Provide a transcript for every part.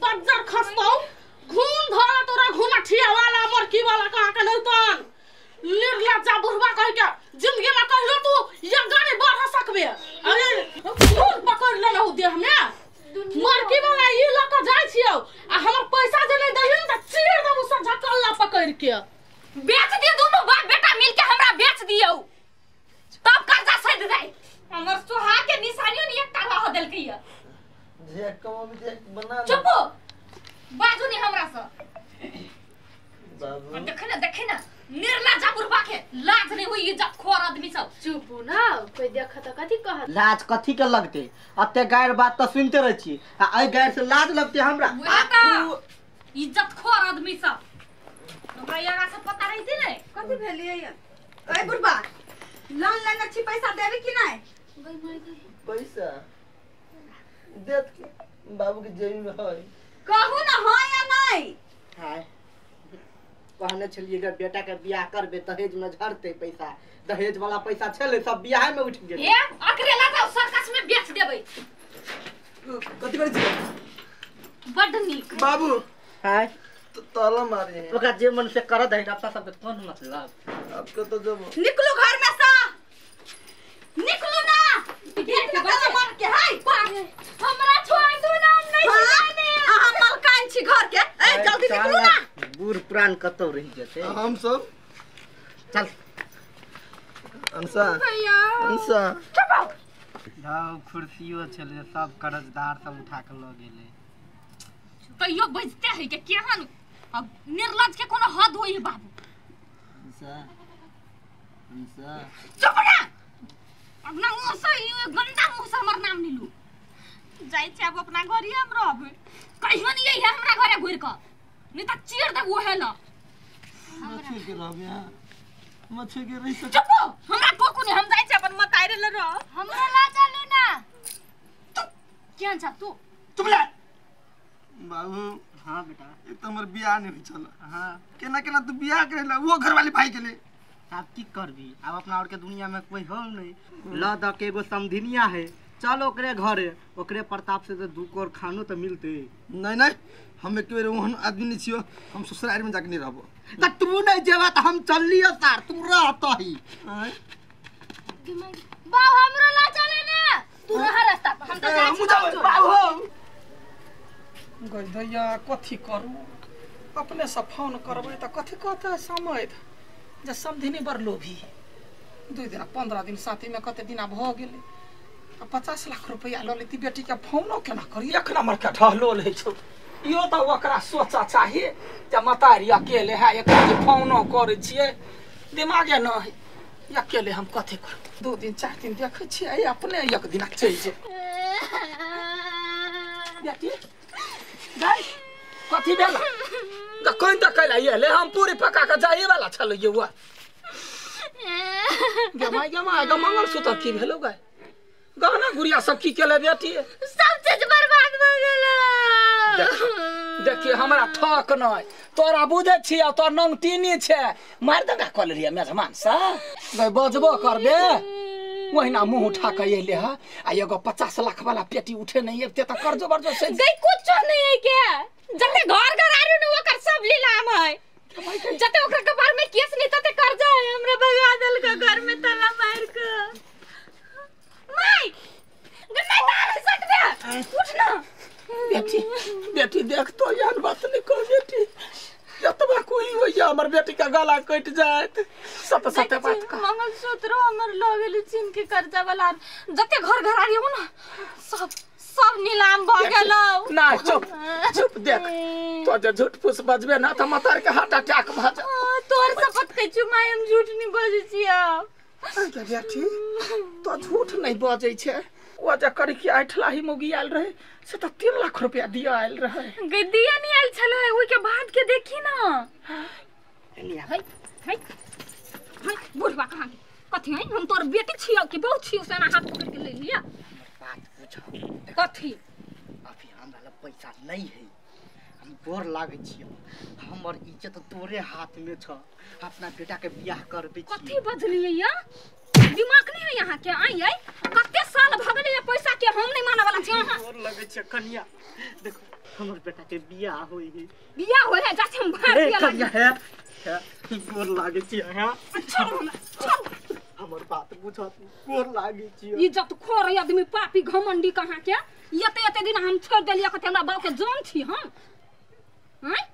बज्जर खसतौ घून धरा तोरा घून ठिया वाला मरकी वाला कहा के नहीं तन निर्लज्जा बुढ़वा कह के जिंदगी में कहियो तू ये गाड़ी बढ़ सकबे। अरे घून पकड़ लेलहु देह में मरकी वाला ई ल के जाय छियौ आ हमर पैसा जे नहीं दहिन त चीर देबू सब झकल्ला पकड़ के। बेच दियो दोनों बाप बेटा मिल के हमरा बेच दियो तब कर्जा सध जाय। हमर सुहा के निशानियो नहीं एकटा रह देलकै या जे कम जे बना। चुप बाजू नहीं हमरा से। बाबू देखे ना देखे ना निर्लज्जा बुढ़वा के लाज नहीं होई इज्जत खोर आदमी सब। चुप हो ना कोई देखत त कथि कहत। लाज कथि के लगते अते गायर बात त सुनते रह छी आ ए गायर से लाज लगते हमरा। इज्जत खोर आदमी सब हमरा यारा से पता रहती ने कथि भेलिए या। ए बुढ़वा लोन लेने छी पैसा देबे कि नहीं? गई मार गई पैसा देत के बाबू के जेबी में है। कहू ना हां या नहीं? हाय कहने छलिए गे बेटा के बियाह करबे दहेज में झरते पैसा, दहेज वाला पैसा छले सब बियाह में उठ गेल। ए अकरे ला जाओ सर्कस में बेच देबै। कथि करै छी? बड नीक बाबू। हाय तो ताला मारे ओकरा जे मन से करत है अपना सब के कोन मतलब। अब के तो जब निकलू घर में से निकलू ना गेट में ताला मार के। हाय हमरा छोड़ दू ना हम नहीं जाने। अहाँ मलकान छी घर के। ए जल्दी निकलू ना। बूढ़ पुरान कतौ रहि जेते हम सब। चल अंसा भैया अंसा चुप। धाव कुर्सियो छले सब कर्जदार सब उठा के ल गेले। तैयो बजते है के केहन अब निर्लज के कोनो हद होई बाबू। अंसा अंसा चुप ना अपना मुंह से ई गंदा मुंह से हमर नाम नीलू जाय छै। अब अपना घरे हम रहबै कहियो नहीं है हमरा घरे घुर के नहीं त चीर दे ओहे ल। मछली के रहबे हां मछली के रहि सक। चुप हमरा टोकू नहीं हम जाय छै अपन मतारे ल रह। हमरा ला चलू ना तू केहन छ तू? चुप ले बाबू। हां बेटा एक त हमर बियाह नहीं होई छल। हां केना केना तू बियाह करेला वो घरवाली भाई के ले। अब की करबी अब अपना और के दुनिया में कोई हो नहीं। ल the के एगो समधिनिया है चल ओकरे घरे ओकरे प्रताप से तो दू कोर खानो तो मिलते। नहीं नहीं हम एक बेर ओहन आदमी नहीं छियो हम ससुराल में जाके नहीं रहबो। त तू नहीं जेबा त हम चललियो सार तू रहत ही। बाऊ हमरो ला चले ना तू रह रास्ता पर हम तो जाय छी। बाऊ हो गई दैया कथि करू अपने से फोन करबै त कथि कहतै समैध जे समधिनी बड़ लोभी 2 दिन 15 दिन साथी में कते दिना भ गेलै आ 50 लाख रुपया ल लेती बेटी के फोनो केना करी। एक नंबर के ढहलो लै छौ इहो त ओकरा सोचा चाही जे मतारी अकेले है एक जे फोनो करै छियै दिमागे न है अकेले हम कथि करू। 2 दिन 4 दिन देखै छियै अपने एक दिना चलि जेबै। बेटी गाय कथि भेल त कोन त कैला एले हम पूरी पका के जाए वाला छलियै वा गमाय गमाय ग मंगलसूत्र की भेलौ गाय गहना गुड़िया सब की केले बेटी? सब चीज बर्बाद भ गेल। देखिए हमरा ठक नहीं तोरा बुझे छियै तोर नंगटीनी छै मार दंगा क लेलियै मेजमान से गई बजबो करबे ओहिना मुंह उठा के एले ह आ एगो 50 लाख वाला पेटी उठे नहीं एते त कर्जो बर्जो से गई कुछो नहीं है के जते घर घर आरू न ओकर सब लीलाम है जते ओकर कपार में केस नहीं तते कर्जा है हमरा भगा देलक घर में ताला मार के। माय गन्ना तार सट दे उठ ना बेटी बेटी देख तो यार बात नहीं कह बेटी जतबा कोई होइया हमर बेटी का गला कट जात सत सत बात कह। मंगलसूत्र हमर ल गेल छीन के कर्जा वाला जते घर घर आरी हो ना सब सब नीलाम भ गेल। ना चुप चुप देख तो जे झूठ फूस बजबे ना त मतार के हार्ट अटैक भ जा। तोर शपथ कहै छु my हम झूठ नहीं बजै छियै। अरे बेटी तो झूठ नहीं बजै छै ओ जे करी के ऐठलाही मोगी आयल रहे से त 3 लाख रुपया दिया आयल रहे। गई दिया नहीं आयल छलै ओइ के बाद के देखी ना। है है है बुढ़वा कहां के कथि है हम तोर बेटी छियौ कि बहु छियौ से ना हाथ पकड़ के ले लिया। बात पूछो कथि? अभी हमरा लग पैसा नहीं है हम गोर लागै छियौ हमर इज्जत तोरे हाथ में छ अपना बेटा के बियाह करबै। कथि बजलियै या दिमाग नहीं है यहाँ के? आई आई कते साल भ गेलै पैसा के हम नहीं मानय वाला छी। गोर लगै छै कनिया देखो हमर बेटा के बियाह होई है। बियाह होय है जा हम भाग ए दिया कन्या है गोर लागे छी हां। छोड़ हमरा छोड़ हमर बात बुझत गोर लागे छी। इज्जत खोर आदमी पापी घमंडी कहाँ के एते एते दिन हम छोड़ देलियै कते हमरा बाप के जान छी हम। हैं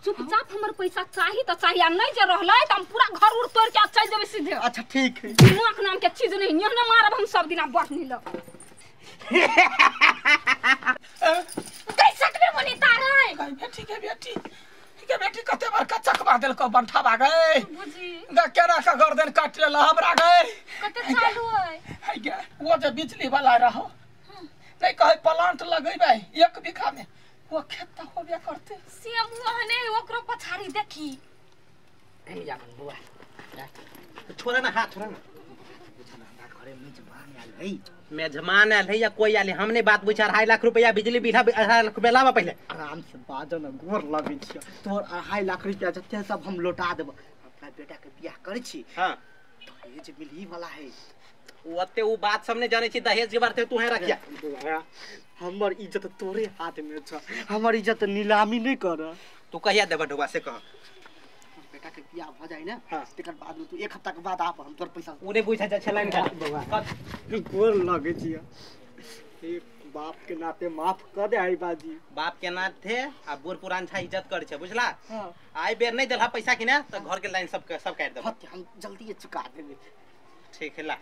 चुपचाप हमर पैसा चाही त चाही आ नहीं जे रहलै त हम पूरा घर उर तोड़ के चल जेबै सीधे। अच्छा ठीक है। दिमाग नाम के चीज नहीं यहाँ न मारब हम सब दिना बढ़ नहीं लग। कैसे सकबे मनी तारे गई बेटी के बेटी के बेटी कते बड़का चकवा देलको बंठावा गए बुझी ग केना का गर्दन काट लेल हमरा गए कते चालू है है गे वो जे बिजली वाला रहो नहीं कहे प्लांट लगेबै 1 बीघा में वो खेत त होबे करते सेम ओहने ओकरो पछाड़ी देखी। एनी जा बुआ छोरा ना हाथ छोरा ना बुझा ना हमरा घरे मेजबान आयल है। मेजबान आयल है या कोई आयल हमने बात बुझा 2.5 लाख रुपया बिजली बिल 2.5 लाख रुपया लावा पहले। आराम से बाजो ना गोर लगै छी तोर 2.5 लाख रुपया जते सब हम लौटा देब। अपना बेटा के बियाह करै छी हां दहेज मिलही वाला है ओते उ बात सब ने जानै छी दहेज के बारे तू है रखिया। हमर इज्जत तोरे हाथ में छ हमर इज्जत नीलामी नहीं कर। तू कहिया देबा ढोबा से कह बेटा के बियाह भ जाई ना तेकर बाद में तू 1 हफ्ता के बाद आप हम तोर पैसा उने बुझा जा छलाइन का गोर लगे छी। एक बाप के नाते माफ कर दे आई बाजी। बाप के नाते आ बूढ़ पुरान छा इज्जत कर छे बुझला। आई बेर नहीं देलहा पैसा कि ना त घर के लाइन सब सब काट देब। हम जल्दी चुका देबे। ठीक है ला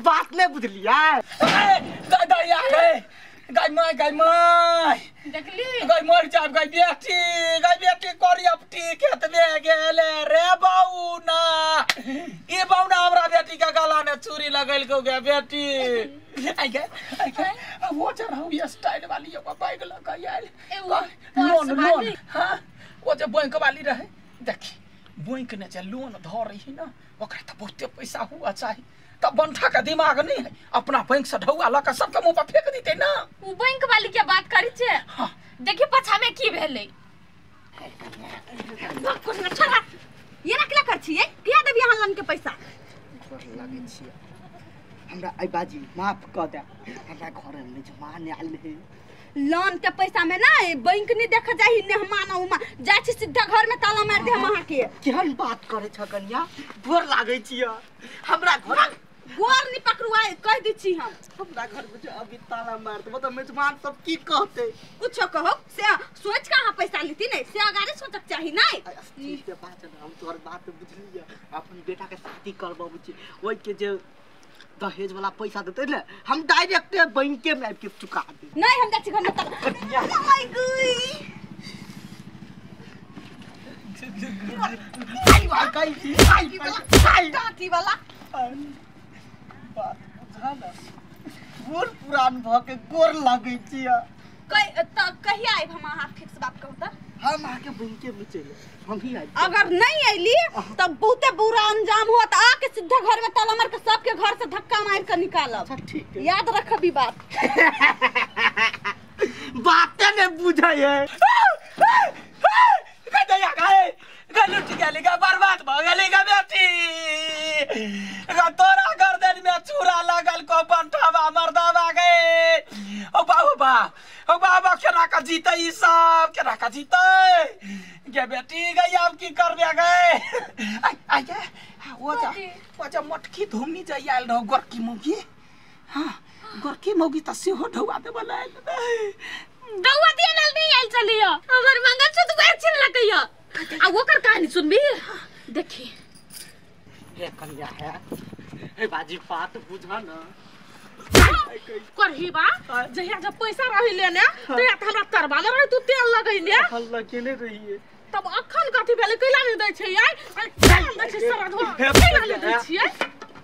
बात नहीं बुझलिया। गाय गाय गाय my गाय my देखली गाय मर जाब गाय बेटी करी अपटी खेत में गेले रे बाउना ई बाउना हमरा बेटी के गला ने चूरी लगल को गे बेटी। आई गे आई गे वो जे रहू ये स्टाइल वाली एगो बैग लग आयल लोन लोन हां वो जे बैंक वाली रहे देखी बैंक ने जे लोन धर रही ना ओकरा त बहुते पैसा हुआ चाही त बंठा का दिमाग नहीं है अपना बैंक से ढौआ लका सबके मुंह पर फेंक दीते ना। उ बैंक वाली के बात करी छे। हां देखी पछा में की भेलै कुछ न छोड़ा ये ना केला कर छियै किया देबी अहाँ लन के पैसा। गोर लागे छी हमरा आई बाजी माफ क दे हमरा घर में मेजबान आयल है। लोन के पैसा में ना बैंक नहीं देख जाही मेहमान उमा जाय छी सीधा घर में ताला मार दे हम अहाँ के। केहन बात करे छ कन्या गोर लागे छी हमरा घर गोर नहीं पकड़ुआ कह दी छी हम हमरा घर में जो अभी ताला मार देबो त मेजबान सब की कहते। कुछो कहो से सोच के अहाँ पैसा लेती नहीं से अगारे सोचक चाही नहीं। ठीक है बात हम तोहर बात बुझलिए अपन बेटा के शादी करबो छी ओइ के जे दहेज वाला पैसा देते ने हम डायरेक्ट बैंक में आबि के चुका दे। नहीं हम जाछि घर में ताला my गई आई आई दाती वाला बात बुझा ना गोर पुरान भ के गोर लगै छी। कहिया आइब हम अहाँ फिक्स बात कहू त हम आके बैंक में चले हम ही आइब। अगर नहीं आइली तब बहुते बुरा अंजाम होत आके सीधा घर में ताला मार के सबके घर से धक्का मार के निकालब। अच्छा ठीक है याद रखब ई बात। बात ने बुझै है गया गए लुट गेली गा बर्बाद भ गेली गा बेटी गा तोरा गर्दन में चूरा लगल को बंठावा मर्दावा गए ओ बाबू बा ओ बाबा केना का जीते ई सब केना का जीते गे बेटी गई अब की करबे गए। आई आई गे वो जा मटकी धुमनी जाय आयल रहो गोरकी मौगी। हां गोरकी मौगी त सेहो ढौआ देबल आयल डौआ दिया नल नहीं आयल चलियो हमर मंगलसूत्र वेर छिन लकैया आ ओकर कहानी सुनबी देखी। हे कन्या है हे बाजी बात बुझा ना करही बा जहिया जब पैसा रही लेने तहिया त हमरा तरबा में रही तू तेल लगैने हल्ला केने रहिए तब अखन कथी भेलै कैला नहीं दै छै आइ कैला दै छै सरधवा कैला नहीं दै छियै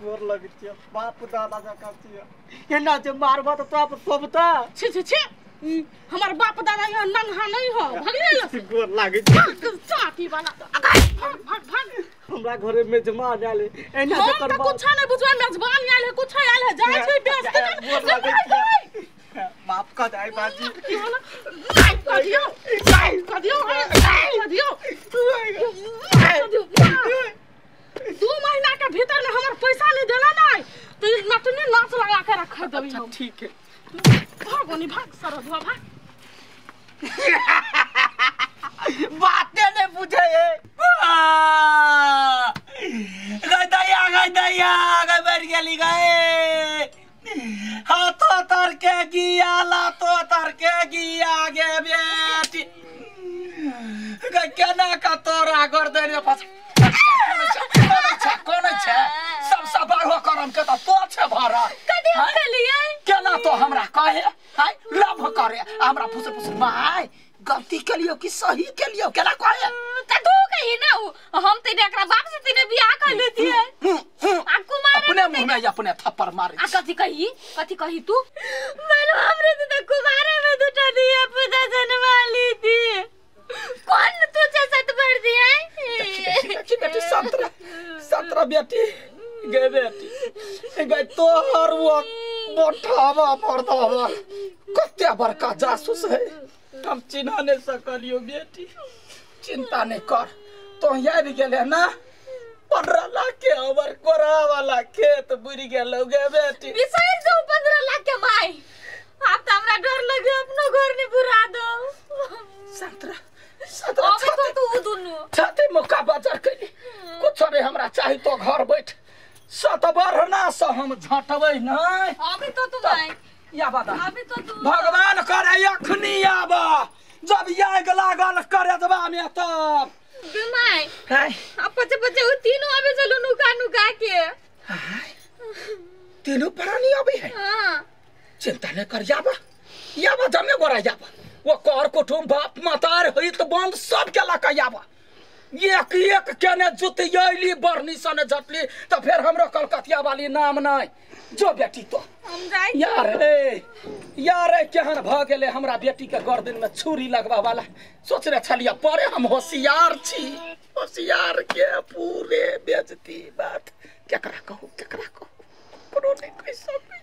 गोर लगै छियै बाप दादा जकाँ छियै एना जे मारबा त तोरा पर शोभता। छी छी छी हमर बाप दादा यहाँ नन्हा नहीं हो भगले गोर लागै छै चाटी वाला भाग भाग भाग हमरा घरे मेजबान आयल एना जे करबा कुछ नहीं बुझबै मेजबान आयल है कुछ आयल है जाय छै बेचते माफ कर दे बाजी की होला नहीं कर दियो नहीं कर दियो नहीं कर दियो 2 महीना के भीतर में हमर पैसा नहीं देला नहीं तो नटनी नाच लगा के तोरा खा देबी। अच्छा ठीक है, भाग ओनी भाग सरधुआ भाग। बातें नहीं बुझे है। गई दैया गई दैया गई मर गेली गए, हाथों तर के गिया लातो तर के गिया गे बेटी, गई केना का तोरा गर्दन में फस कोन छै सबसे बारहो करम के त तो छै भरा कदी कहलियै केना तो हमरा कहे हाय लभ करे हमरा फुसर फुसर माय गलती केलियो कि सही केलियो केना कहे त तू कही ना हम ते एकरा बाप से तेने बियाह कर लेतियै आ कुमार अपने मुंह में अपने थप्पड़ मारे आ कथि कही कथि कही तू मानो हमरे त कुमारे में दुटा दिया पुता जनवा ली थी कौन तू जैसा तो भर दिया बेटी बेटी 17 17 बेटी गे बेटी गए तोहर वो बोठावा मर्दावा कते बड़का जासूस है हम चिन्ह नहीं सकलियो बेटी। चिंता नहीं कर तो आबि गेले ना 15 लाख के हमर कोरा वाला खेत बुरी गेलो गे बेटी। बिसरि जाऊ 15 लाख के माई आप तो हमरा डर लगे अपनो घर ने बुरा दो। 17 17 तो तू दुनु छाते मौका बाजार कैली कुछ रे हमरा चाही तो घर बैठ सत बरना से हम झटबै नै अभी तो तू माई या बाबा अभी तो तू भगवान करे अखनी आबा जब आग लागल करे दबा में तब माई हाय अब पचे पचे उ तीनों आबे चलू नुका नुका के तीनों प्राणी आबे है। हां चिंता न कर याबा याबा जमे गोरा याबा वो कर कुटुम बाप मातार होइत बंद सब के लका याबा एक एक केने जुतियली बरनी सने झटली त फेर हमरो कलकतिया वाली नाम नै जो बेटी तो हम जाई यार रे यार केहन भ गेले हमरा बेटी के गर्दन में छुरी लगवा वाला सोच रे छलिया परे हम होशियार छी होशियार के पूरे बेइज्जती बात केकरा कहू कोनो नहीं कह सकै।